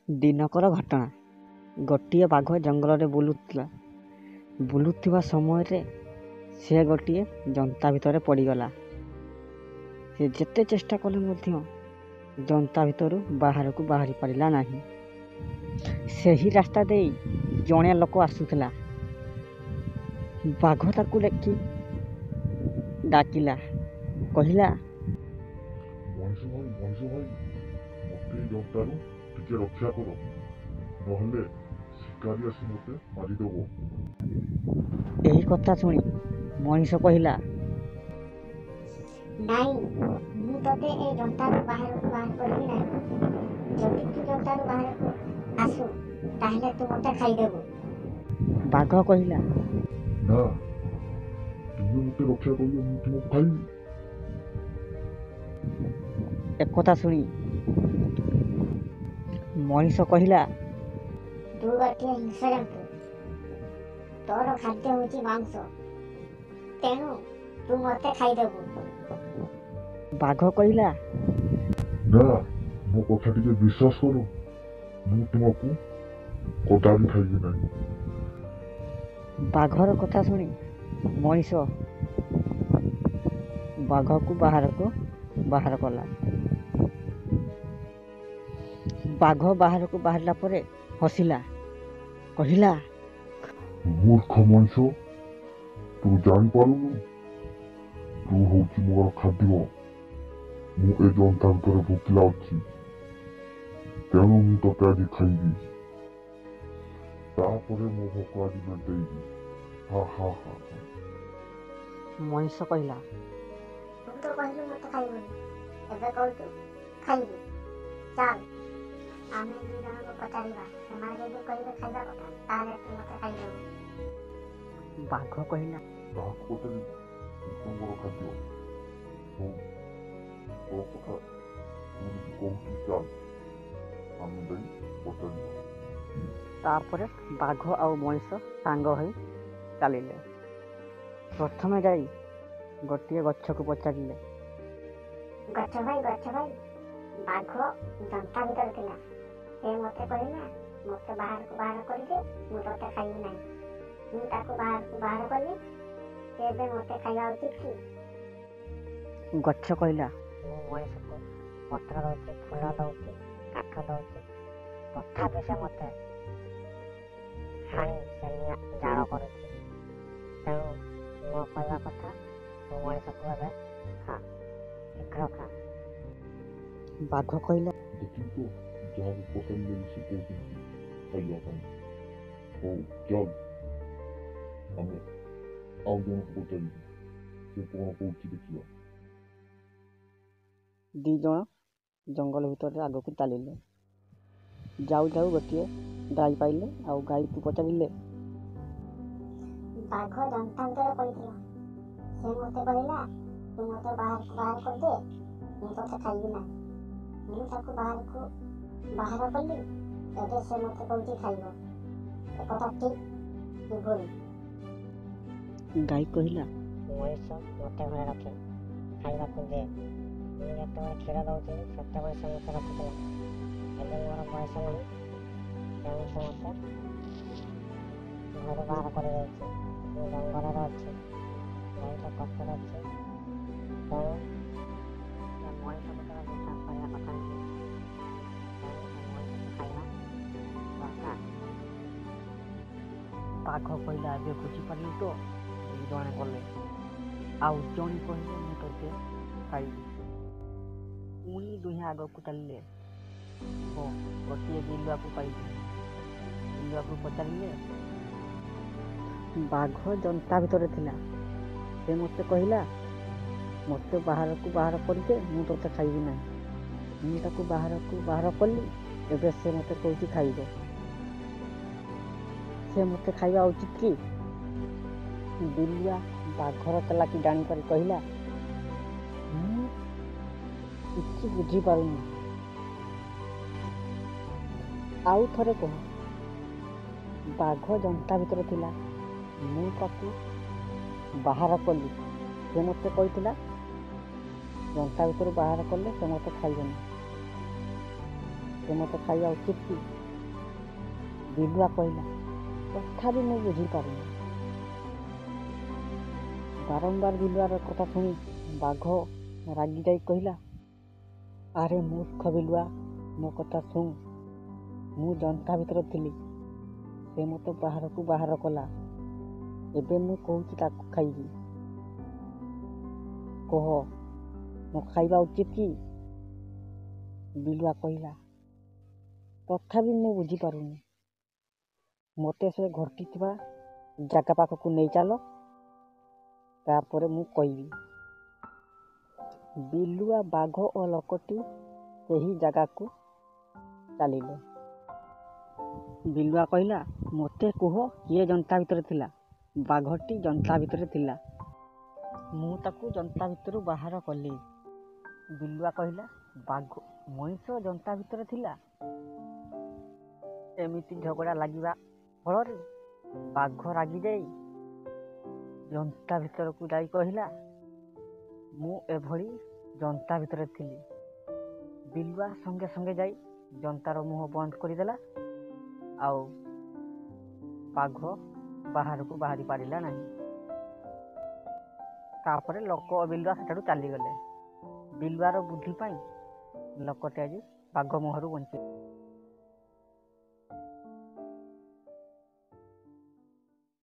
ଦିନକର ଘଟଣା। ଗୋଟିଏ ବାଘ ଜଙ୍ଗଲରେ ବୁଲୁଥିଲା। ବୁଲୁଥିବା ସମୟରେ ସେ ଗୋଟିଏ ଯନ୍ତା ଭିତରେ ପଡ଼ିଗଲା। ସେ ଯେତେ ଚେଷ୍ଟା କଲେ ମଧ୍ୟ ଯନ୍ତା ଭିତରୁ ବାହାରକୁ ବାହାରି ପାରିଲା ନାହିଁ। ସେହି ରାସ୍ତା ଦେଇ ଜଣେ ଲୋକ ଆସୁଥିଲା। ବାଘ ତାକୁ ଦେଖି ଡାକିଲା, କହିଲା, ମଣିଷ ଭାଇ, ମଣିଷ ଭାଇ, ମୋତେ ଏ ଯନ୍ତାରୁ ଟିକେ ରକ୍ଷା କର, ନହେଲେ ଶିକାରୀ ଆସି ମୋତେ ମାରିଦେବ। ଏହି କଥା ଶୁଣି ମଣିଷ କହିଲା, ନାଇଁ, ମୁଁ ତୋତେ ଏ ଯନ୍ତାରୁ ବାହାରକୁ ବାହାର କରିବି ନାହିଁ। ଯଦି ତୁ ଯନ୍ତାରୁ ବାହାରକୁ ଆସୁ, ତାହେଲେ ତୁ ମୋତେ ଖାଇଦେବୁ। ବାଘ କହିଲା, ନା, ତୁମେ ମୋତେ ରକ୍ଷା କରିବ, ମୁଁ ତୁମକୁ ଖାଇବି? ଏକଥା ଶୁଣି ମଣିଷ କହିଲା, ତୁ ଗୋଟିଏ ହିଂସ୍ର ଜନ୍ତୁ, ତୋର ଖାଦ୍ୟ ହେଉଛି ମାଂସ, ତେଣୁ ତୁ ମୋତେ ଖାଇଦେବୁ। ବାଘ କହିଲା, ନା, ମୋ କଥା ଟିକେ ବିଶ୍ୱାସ କର, ମୁଁ ତୁମକୁ କଦାପି ଖାଇବି ନାହିଁ। ବାଘର କଥା ଶୁଣି ମଣିଷ ବାଘକୁ ବାହାରକୁ ବାହାର କଲା। ବାଘ ବାହାରକୁ ବାହାରିଲା ପରେ ହସିଲା, କହିଲା, ମୂର୍ଖ ମଣିଷ, ତୁ ଜାଣିପାରୁନୁ, ତୁ ହଉଛି ମୋର ଖାଦ୍ୟ। ମୁଁ ଏ ଯନ୍ତା ଭିତରେ ଭୋକିଲା ଅଛି, ତେଣୁ ମୁଁ ତତେ ଆଜି ଖାଇବି, ତାପରେ ମୋ ଭୋକ ଆଜି ମେଣ୍ଟେଇବି। ହା ହା ହା। ମଣିଷ କହିଲା, ତୁ ତ କହିଲୁ ମୋତେ ଖାଇବୁନି, ଏବେ କହୁଛୁ ଖାଇବି। ଚାଲ ଆମେ ଦୁଇ ଜଣଙ୍କୁ ପଚାରିବା, ସେମାନେ ଯଦି କହିବେ ଖାଇବା କଥା, ତାହେଲେ ତୁ ମୋତେ ଖାଇଦେବୁ। ବାଘ କହିଲା, କାହାକୁ ପଚାରିବି? ତୁ ତ ମୋର ଖାଦ୍ୟ। ହଉ, ତୋ କଥା ଶୁଣିକି କହୁଛି, ଚାଲ ଆମେ ଯାଇ ପଚାରିବା। ତାପରେ ବାଘ ଆଉ ମଣିଷ ସାଙ୍ଗ ହୋଇ ଚାଲିଲେ। ପ୍ରଥମେ ଯାଇ ଗୋଟିଏ ଗଛକୁ ପଚାରିଲେ, ଗଛ ଭାଇ, ଗଛ ଭାଇ, ବାଘ ଯନ୍ତା ଭିତରେ ଥିଲା, ସେ ମୋତେ କହିଲା ମୋତେ ବାହାରକୁ ବାହାର କରିଦେ, ମୁଁ ତୋତେ ଖାଇବି ନାହିଁ। ମୁଁ ତାକୁ ବାହାରକୁ ବାହାର କଲି, ସେ ଏବେ ମୋତେ ଖାଇବା ଉଚିତ କି? ଗଛ କହିଲା, ମୁଁ ମଣିଷକୁ ପତ୍ର ଦଉଛି, ଫୁଲ ଦଉଛି, କାଠ ଦଉଛି, ତଥାପି ସେ ମୋତେ ହାଣି ସେ ନିଆଁ ଜାଳ କରୁଛି। ତେଣୁ ମୋ କହିବା କଥା, ତୁ ମଣିଷକୁ ଏବେ ଖା, ଶୀଘ୍ର ଖା। ବାଘ କହିଲା, ଦେଖିଲୁ ତ, ଯାହାକୁ ପଚାରିଲେ ବି ସେ କହୁଛନ୍ତି ଖାଇବା ପାଇଁ। ହଉ ଚାଲ ଆମେ ଆଉ ଜଣକୁ ପଚାରିବୁ, ସେ କଣ କହୁଛି ଦେଖିବା। ଦି ଜଣ ଜଙ୍ଗଲ ଭିତରେ ଆଗକୁ ଚାଲିଲେ। ଯାଉ ଯାଉ ଗୋଟିଏ ଗାଈ ପାଇଲେ ଆଉ ଗାଈକୁ ପଚାରିଲେ, ବାଘ ଯନ୍ତା ଭିତରେ ପଡ଼ିଥିଲା, ସେ ମୋତେ କହିଲା ତୁ ମୋତେ ବାହାରକୁ ବାହାର କରିଦେ, ମୁଁ ତୋତେ ଖାଇବି ନାହିଁ। ମୁଁ ତାକୁ ବାହାରକୁ ବାହାର କଲି, ଏବେ ସେ ମୋତେ କହୁଛି ଖାଇବ। ଏକଥା ଠିକ୍ କି ଭୁଲ? ଗାଈ କହିଲା, ମଣିଷ ମୋତେ ଘରେ ରଖେ, ଖାଇବାକୁ ଦିଏ। ମୁଁ ଯେତେବେଳେ କ୍ଷୀର ଦେଉଥିଲି ସେତେବେଳେ ସେ ମୋତେ ରଖୁଥିଲା। ଏବେ ମୋର ବୟସ ନାହିଁ, ତେଣୁ ସେ ମୋତେ ଘରୁ ବାହାର କରିଦେଇଛି। ମୁଁ ଜଙ୍ଗଲରେ ଅଛି, ବହୁତ କଷ୍ଟରେ ଅଛି। ତେଣୁ ଏ ମଣିଷକୁ କେବେ ବିଶ୍ୱାସ କରିବା କଥା ନୁହେଁ। ତେଣୁ ଏ ମଣିଷକୁ ଖାଇବା ଦରକାର। ବାଘ କହିଲା, ଏବେ ବୁଝିପାରିଲୁ ତ? ଦୁଇ ଜଣ ଗଲେ, ଆଉ ଜଣେ କହିଲେ ମୁଁ ତୋତେ ଖାଇବି। ପୁଣି ଦୁହେଁ ଆଗକୁ ଚାଲିଲେ ଓ ଗୋଟିଏ ବିଲୁଆକୁ ପାଇଲେ। ବିଲୁଆକୁ ପଚାରିଲେ, ବାଘ ଯନ୍ତା ଭିତରେ ଥିଲା, ସେ ମୋତେ କହିଲା ମୋତେ ବାହାରକୁ ବାହାର କରିଦେ, ମୁଁ ତୋତେ ଖାଇବି ନାହିଁ। ମୁଁ ତାକୁ ବାହାରକୁ ବାହାର କଲି, ଏବେ ସେ ମୋତେ କହୁଛି ଖାଇବ। ସେ ମୋତେ ଖାଇବା ଉଚିତ କି? ବିଲୁଆ ବାଘର ଚାଲାକି ଜାଣିପାରି କହିଲା, ମୁଁ କିଛି ବୁଝିପାରୁନି, ଆଉ ଥରେ କହ। ବାଘ ଯନ୍ତା ଭିତରେ ଥିଲା, ମୁଁ ତାକୁ ବାହାର କଲି, ସେ ମୋତେ କହିଥିଲା ଯନ୍ତା ଭିତରୁ ବାହାର କଲେ ସେ ମୋତେ ଖାଇବନି, ସେ ସେ ମୋତେ ଖାଇବା ଉଚିତ କି? ବିଲୁଆ କହିଲା, ତଥାପି ମୁଁ ବୁଝିପାରୁନି। ବାରମ୍ବାର ବିଲୁଆର କଥା ଶୁଣି ବାଘ ରାଗିଯାଇ କହିଲା, ଆରେ ମୂର୍ଖ ବିଲୁଆ, ମୋ କଥା ଶୁଣ। ମୁଁ ଜନ୍ତା ଭିତରେ ଥିଲି, ସେ ମୋତେ ବାହାରକୁ ବାହାର କଲା। ଏବେ ମୁଁ କହୁଛି ତାକୁ ଖାଇବି। କହ, ମୁଁ ଖାଇବା ଉଚିତ କି? ବିଲୁଆ କହିଲା, ତଥାପି ମୁଁ ବୁଝିପାରୁନି। ମୋତେ ସେ ଘଟିଥିବା ଜାଗା ପାଖକୁ ନେଇ ଚାଲ, ତାପରେ ମୁଁ କହିବି। ବିଲୁଆ, ବାଘ ଓ ଲୋକଟି ସେହି ଜାଗାକୁ ଚାଲିଲେ। ବିଲୁଆ କହିଲା, ମୋତେ କୁହ କିଏ ଜନ୍ତା ଭିତରେ ଥିଲା? ବାଘଟି ଜନ୍ତା ଭିତରେ ଥିଲା, ମୁଁ ତାକୁ ଜନ୍ତା ଭିତରୁ ବାହାର କଲି। ବିଲୁଆ କହିଲା, ବାଘ ମଣିଷ ଜନ୍ତା ଭିତରେ ଥିଲା। ଏମିତି ଝଗଡ଼ା ଲାଗିବା ଫଳରେ ବାଘ ରାଗିଯାଇ ଜନ୍ତା ଭିତରକୁ ଯାଇ କହିଲା, ମୁଁ ଏଭଳି ଜନ୍ତା ଭିତରେ ଥିଲି। ବିଲୁଆ ସଙ୍ଗେ ସଙ୍ଗେ ଯାଇ ଜନ୍ତାର ମୁହଁ ବନ୍ଦ କରିଦେଲା ଆଉ ବାଘ ବାହାରକୁ ବାହାରି ପାରିଲା ନାହିଁ। ତାପରେ ଲୋକ ଓ ବିଲୁଆ ସେଠାରୁ ଚାଲିଗଲେ। ବିଲୁଆର ବୁଦ୍ଧି ପାଇଁ ଲୋକଟି ଆଜି ବାଘ ମୁହଁରୁ ବଞ୍ଚି